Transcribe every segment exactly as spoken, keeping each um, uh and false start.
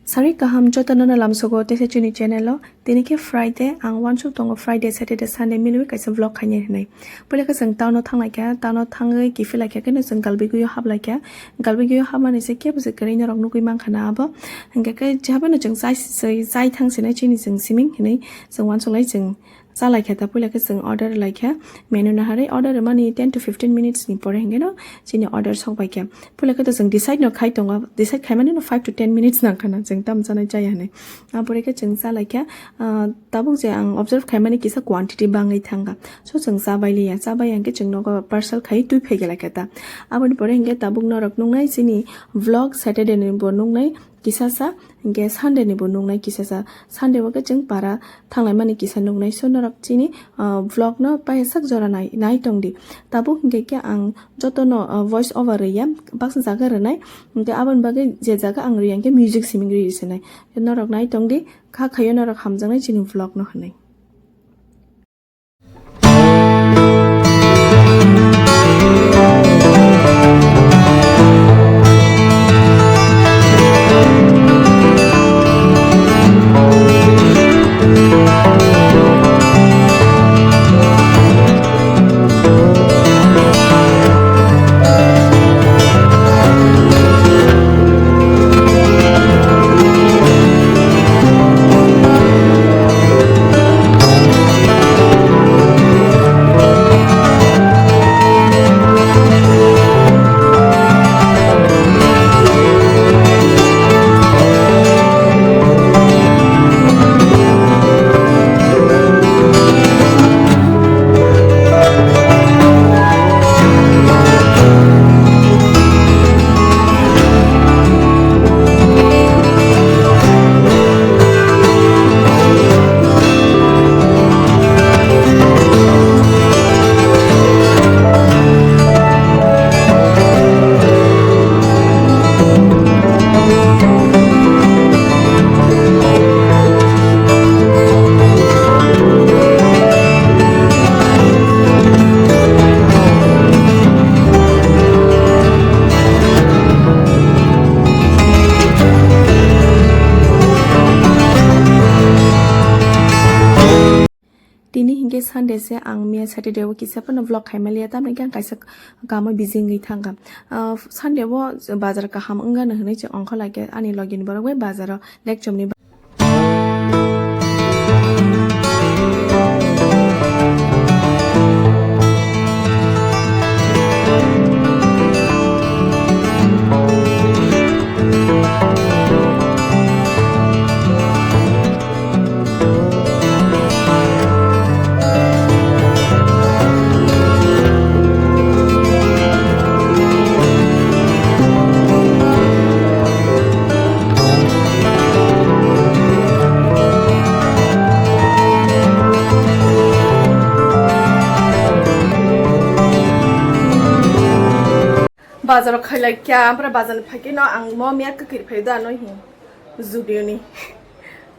Sari kaham jotono no lamsogo teisa chini channel o. Tini khe Friday, ang uansuk tongo Friday, Saturday, Sunday milwi kaisa vlog khainai hinwi. Puila khe chwng town o thanglai kha, town o thangwi kiphilai kha, kheno chwng Galbigwi o hablai kha. Galbigwi o habmani se kebo se kwrwi norok nugwi mankha na abo. Hwnkhe khe jabano chwng chai, chai, chai thang sinai chini chwng siming hinwi chwng uansuk lai chwng Chalai khe ta puila khe chwng order lai kha, menu naharwi order mani ten to fifteen minutes ni pore hwnkhe no chini order sok bai kha. Puila khe to chwng decide no khai tongo, decide khai mani no five to ten minutes nang kha na chwng tamo chanai chaya hinwi. Apore khe chwng chalai kha, ah, tabuk je ang observe khai mani kisa quantity bangwi thang kha. So chwng cha bai liya, cha bai hwnkhe chwng nogo parcel khai twi phai lai kha ta. Aboni pore hwnkhe tabuk norok nuknai chini vlog Saturday ni bo nuknai, kisasa, hwnkhe Sunday ni bo nuknai kisasa. Sunday o khe chwng para thanglaimani kisa nuknai. So norok chini, ah, vlog no paisa jora nai, nai tongdi. Tabuk hwnkhe khe ang jotono, ah, voice over rwya, baksa jaga rwnai. Hwnkhe aboni bagwi je jaga ang rwya hwnkhe music siming rwi rwsinai. Norok nai tongdi, kha khaio norok hamjaknai chini vlog no hinwi. Tini hinkhe Sunday se, ang miya Saturday o kisa phano vlog khaimaliya, tamni khe ang kaisa kamo busy wngwi thangkha. Ah, Sunday o bazar kaham wngano hinwi se ongkha lai khe ani logini borok bai bazaro lekchomni. Bazar o khailai kya, ampra bazar ni phai khe no ang mo miya kwkwi phai da no hi. Zudio ni.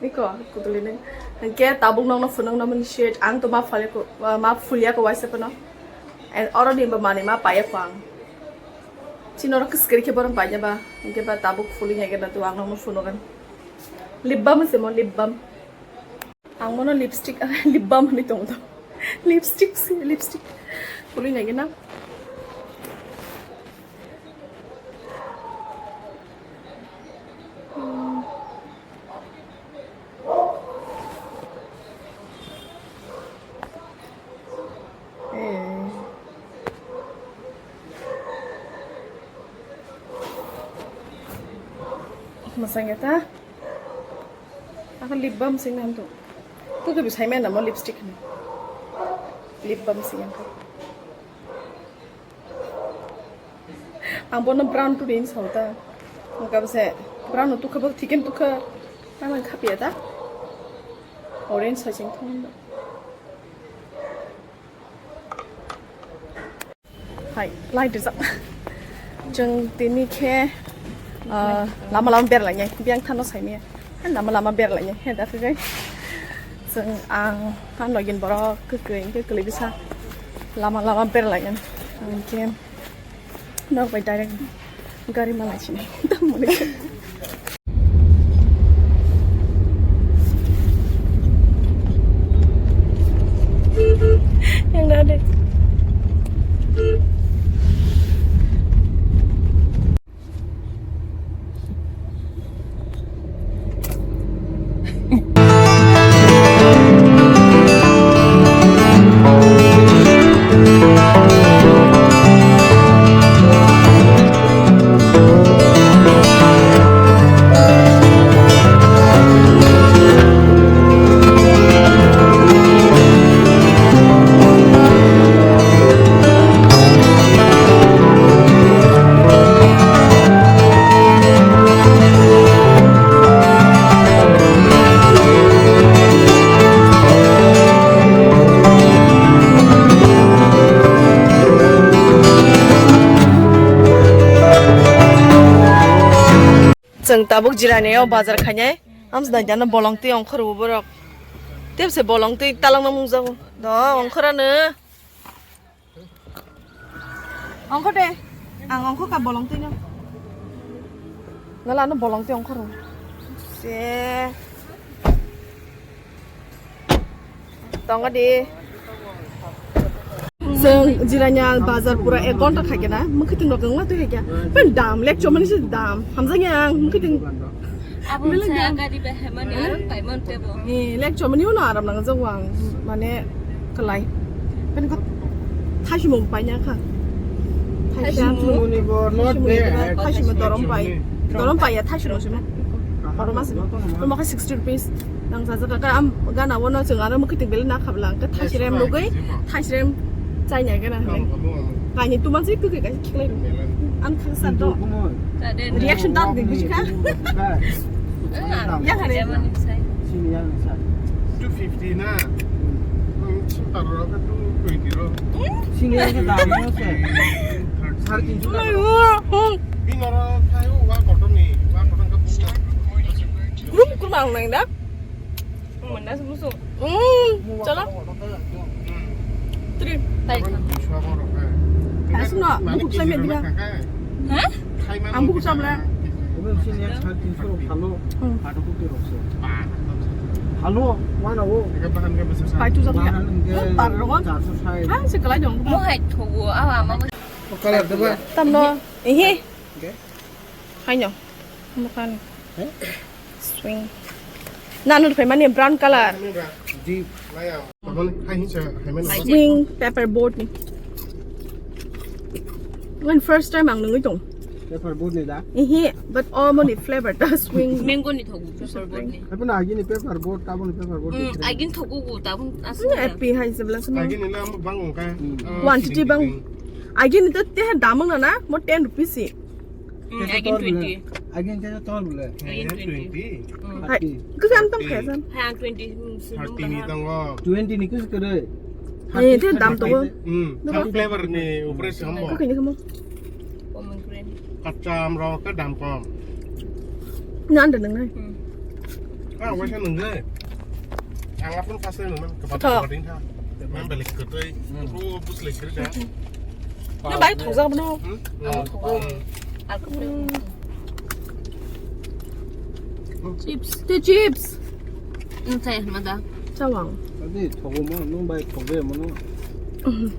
Niko, kutuli ni. Hwnkhe tabuk nokno phunukna mani shit. Ang to ma phale ko, ma phulia ko waisa phano. And oro ni ba mani ma paya ko ang. Chino ro kwskari khe borok paina ba. Hwnkhe ba tabuk phuli nai gana to ang nokno phunugan. Lip balm se mo, lip balm. Ang mono lipstick, lip balm hinwi tongo to. Lipstick se, lipstick. Phuli nai gana. Hmm. Eh. Masang ya ta? Ako lip balm sing nanto. Tu ke bisai mena mo lipstick ni. Lip balm sing yang ko. Ang bono brown tu din sauta. Ang kabse brown tu kabo thiken tu kha. Ang khapia ta. Orange sa sing thong. Hai, light rijak. Chwng tini khe, ah, lama lama berlainai, biyang thano saimaya. Lama lama berlainai, he da khe. Chwng ang, ang login borok kwkwi, hwnkhe kwlwi bisa. Lama lama berlainai. Hwnkhe nok bai direct gari malai sinai. Tamo ni. Chwng tabuk jirani o bazar khainai. Amsna jana bolong twi ongkhor bo borok. Tebse bolong twi talangna mungjago. Do ongkhorano. Ongkho de. Ang ongkho ka bolong twi no. Nala ano bolong twi ongkhor. Se. Tongo di. Chwng jiranya bazar pura ek ghonta khaikhe na, mwkhwtwng rok wngma twi khaikhe. Pen dam, lek chomani se dam. Hamjakya ang mwkhwtwng. Aboni belai saya dam. Gari bai hai mani, eh? Arang pai man tebo. Eh, lek chomani uno aram nang jagwang, mane, kalai. Pen kha thaisimo paina kha. Thaisimo? Thaisimo ni bo not bad. Thaisimo dorom pai. Dorom pai ya thaisimo simo. Dorom asimo. Tamo kha sixty rupees. Nang sa sa ka am gana wono chwng ano mwkhwtwng bele na khablang. Ka thaisirem lugui, thaisirem chaina gana hwnwi. Kaini tuman si kwkwi kaisa khiklai rw. Ang khaksa do. Reaction ta di bujikha. Ya khare. Sini yang sa. Two fifty na. Hmm, sebentar, ro, kan two twenty, ro. Sini yang ke dam mo se. Sare tin so. Bini oro khayo, wa kotor ni, wa kotor ka buka. Grum grum ang nang da. Manda se musu. Hmm, chala. Three. Asno, buku saya dia. Hah? Ang buku sabla. Obe sini yang sare tin so rok phalo. Hmm. Phato kukte rok se. Phalo, wana o. Pai tu jabla. Bahan hingke tar rogon. Charso sai. Ha, se kalai dong. Mo hai thogo, awa ama. O color de ba. Tamno, ehe. Oke. Haino. Mo kan. He? Swing. Nanu phai mani brown color. Deep. Swing pepper boat ni. When first time ang nungui tong. Pepper boat ni da? Ihi, but all money flavor ta swing. Mango ni thogu, pepper boat ni. Apa na agini pepper boat, tabon pepper boat. Hmm, agini thogu gu, tabon asli. Ini happy hai sebelah semua. Agini na bang ka. Hmm. Quantity bang. Agini to teh damang na na, mo ten rupees si. Hmm, agini twenty. Agini teh tol bole. Agini twenty. Hmm. Hai, kau kan tam kaya san? Hai, twenty. Hmm, thirty ni tongo. Twenty ni kus kere. Eh, itu dam tongo. Hmm, thirty flavor ni upre se hambo. Kau kini kamu? Pomegranate. Kacha amro ke dam kom. Nan da nang nai. Hmm. Ah, wai sa nang nai. Ang apun pas nang nang. Tho. Memang balik ke tu. Aku bus lagi kerja. Nang bai thok jak bono. Hmm? Ang thok. Hmm. Chips. Te chips. Nwng chaya hwnma da? Chawang. Adi thogo mo, nwng bai thok de mo no.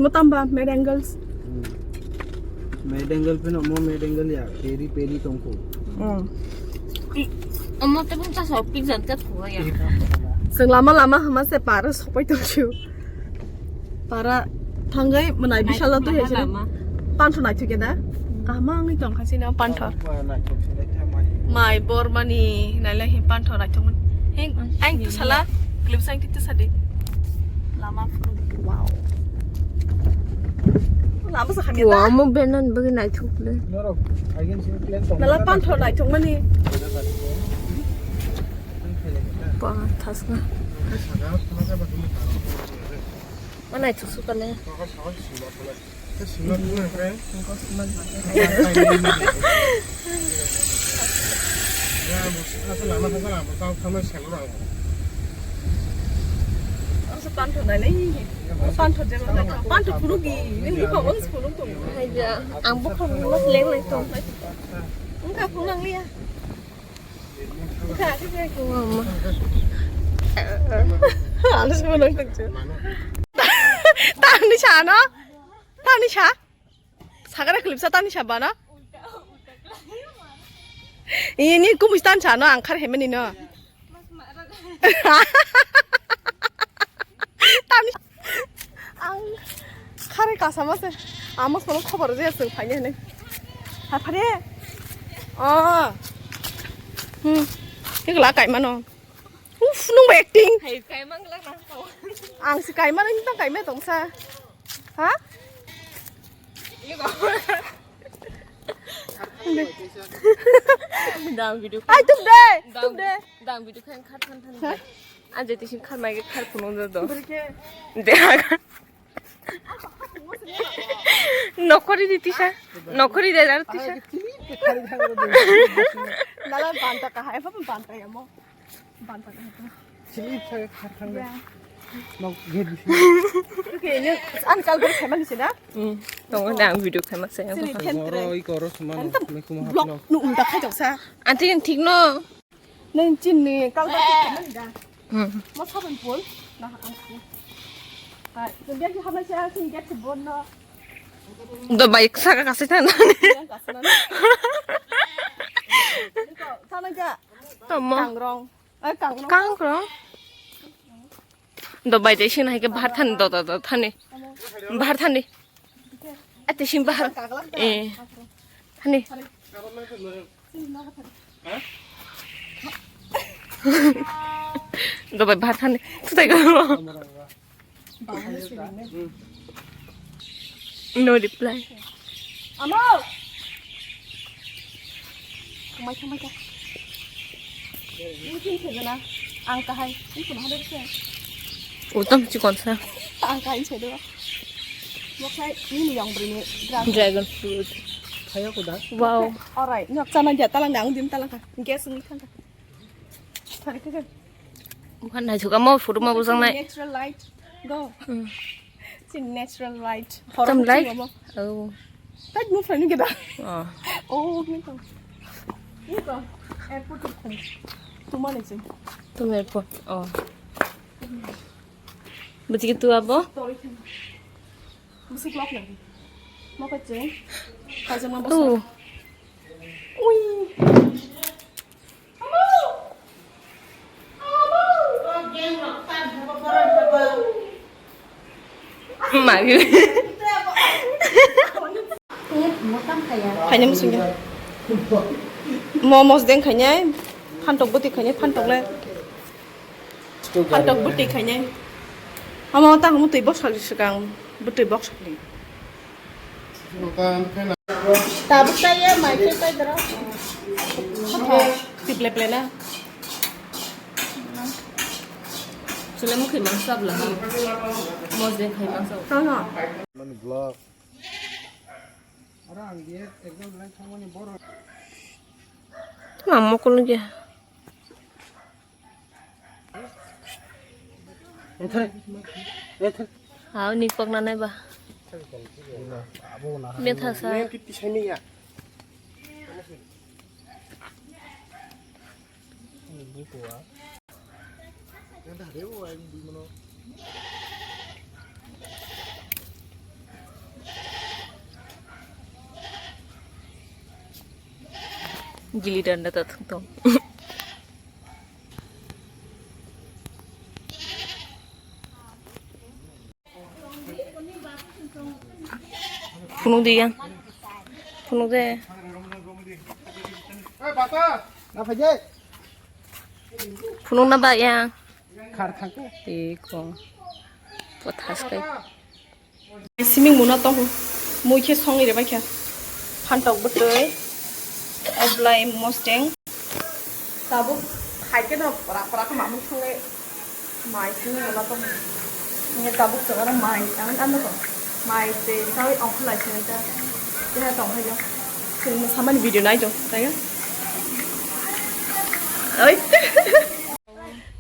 Mo tamba, Mad Angles. Hmm. Mad Angle pheno mo Mad Angle ya, peri peri tongkho. Hmm. Omo te bung chasa pizza te thogo ya. Chwng lama lama hama se paro sokpai tongchu. Para thangwi mwnai bisalo twi hai sini. Pantho naithok ya da? Kaham wngwi tong kha sini o pantho. Mai bormani nailai hi pantho naithok mani. He, ang to sala, clip sang tito sadi. Lama phuru, wow. Lama sa hamya da. Wow, mo benan bagi naithok le. Nala pantho naithok mani. Pa, thasna. Ma naithok sukane. Pantho phunukgi, nini kok phunuk tong. Haija, ang bukhang mas leng lai tong. Wngkha phunang liya. Tangni sa no? Tangni sa? Sagara clip sa tangni sa ba no? Ini kumis tan sa no ang khar hemeni no. Tangni Ang khare kasama se. Amo sono khobor je aswng phaini hinwi. Ha phare. Oh. Hmm. Ikla kaimano. Uf, nung ba acting. Hai kaimang la na. Ang si kaimano ni tang kaima tongsa. Ha? Dang video. Ai tum de. Tum de. Dang video khan khat khan than. Aje tisin khar mai khar phunung do. De. Nokori di tisa. Nokori de dar tisa. Nala banta kahai, apa banta ya mo? Banta kahai to. Slip saya khar khar. Ya. Nok gate bisi. Oke, ini an kal ber khaima sih na? Hmm, tong na ang video khaima saya. Sini tentre. Oro i koro semano. Antam Mekum blok hapno. Nu unda khai joksa. Anti yang thik no. Nang chin ni kal ber khaima da. Hmm. Mo sabun pun. Nah, ang. Hai, kemudian kita masih asing get kebun no. Do bai saka kasi tan. Yang kasih na. Sana ga. Tamo. Kangrong. Eh, kangrong. Kangrong. Do bai de sing hai ke bahar thani do do do thani. Bahar thani. Ate sing bahar. Eh. Thani. Do bai bahar thani. Sutai ko. No reply. Amo. Mai kha, mai kha. Ini sini saja na. Ang kahai. Ini pun ada sih. Utam chikon sa. Ang kahai saya dulu. Mau saya ini yang beri ini dragon. Dragon fruit. Saya kuda. Wow. Alright. Nyok sana aja. Talang dang dim talang kha. Gas ini kan. Tarik ke. Bukan naisuk amo photo ma bujang nai. Natural light. Go. Hmm. Sin natural light. Tam light? Horong mo. Oh. Light mo friend kita. Oh. Oh, gitu. Gitu. Airport tu kum. Tu mana sih? Tu airport. Oh. Betul gitu apa? Story kan. Musik vlog lagi. Mau kecil. Kajian mau. Tu. Ui. Magi. Khaina muchungya. Momos deng khaina, phantok bwtwi khaina, phantok le. Phantok bwtwi khaina. Amo tang mutwi boksa swkang, bwtwi boksa ni. Tabuk chaya, mai khe kai dara. Tiple ple na. Chule mukhi mangsa bla ha. Mos de khai mangsa. Ha ha. Mani vlog. Ora ang diet ekdom lang thangmani boro. Mam mokol ge. Ethel. Ethel. Hao ni pok na nai ba. Abo na. Metha sa. Neng kiti sai ni ya. Gili danda ta thung tong. Phunuk di yang. Phunuk de. Phunuk na ba yang. Khar thangkhe. Iko. Pothas kai. Siming muna tong. Mui khe songwi re bai kha. Phantok bwtwi. Oblai mosteng. Tabuk hai khe no pora pora khe mamung thangwi mai simi wala tong. Nge tabuk chwng aro mai ang ano ko. Mai tei sawi ongkha lai simi ta. Tei ha tong hai jo. Chwng samani video nai jo. Taiga. Oi.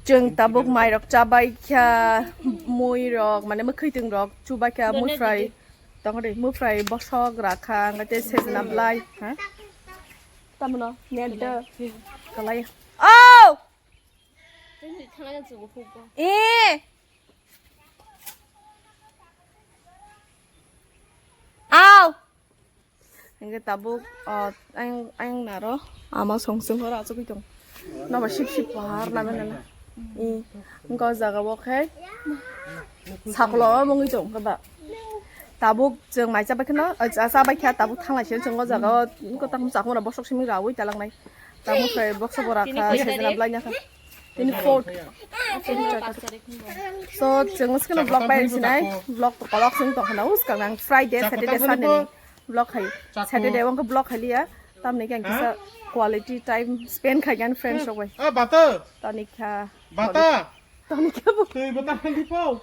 Chwng tabuk mai rok chabai kha, mui rok mane mwkhwtwng rok chubai kha, mui fry. Tong de mui fry bosok rakha, ang tei sejna blai. Ha? Tamono, net de. Kalai. Oh! Eh! Au! Hingke tabuk, o, ayang, ayang naro, ama song song horo achugui tong. Nobo sip sip pahar na mena. I, wngkha o jaga o khe saklo o mungui tong khe ba. Tabuk chwng mai chabai kheno, o, cha-, chabai kha tabuk thanglai se chwng o jaga o, wngkha tamo chakmano bosok simi raui talangnai. Tamo khe boksa bora kha, sejna blai na kha. Tini fourth. So, chwng skeno vlog bai sinai, vlog to kolok sing tong khana, uskang nang Friday, Saturday, Sunday ni vlog khai. Saturday wngkha vlog khai liya, tamni khe ang kisa quality time spend khai gan friends rok bai. Ah, bata. Toni kha. Bata. Toni kha bo. Twi bata khandi pau.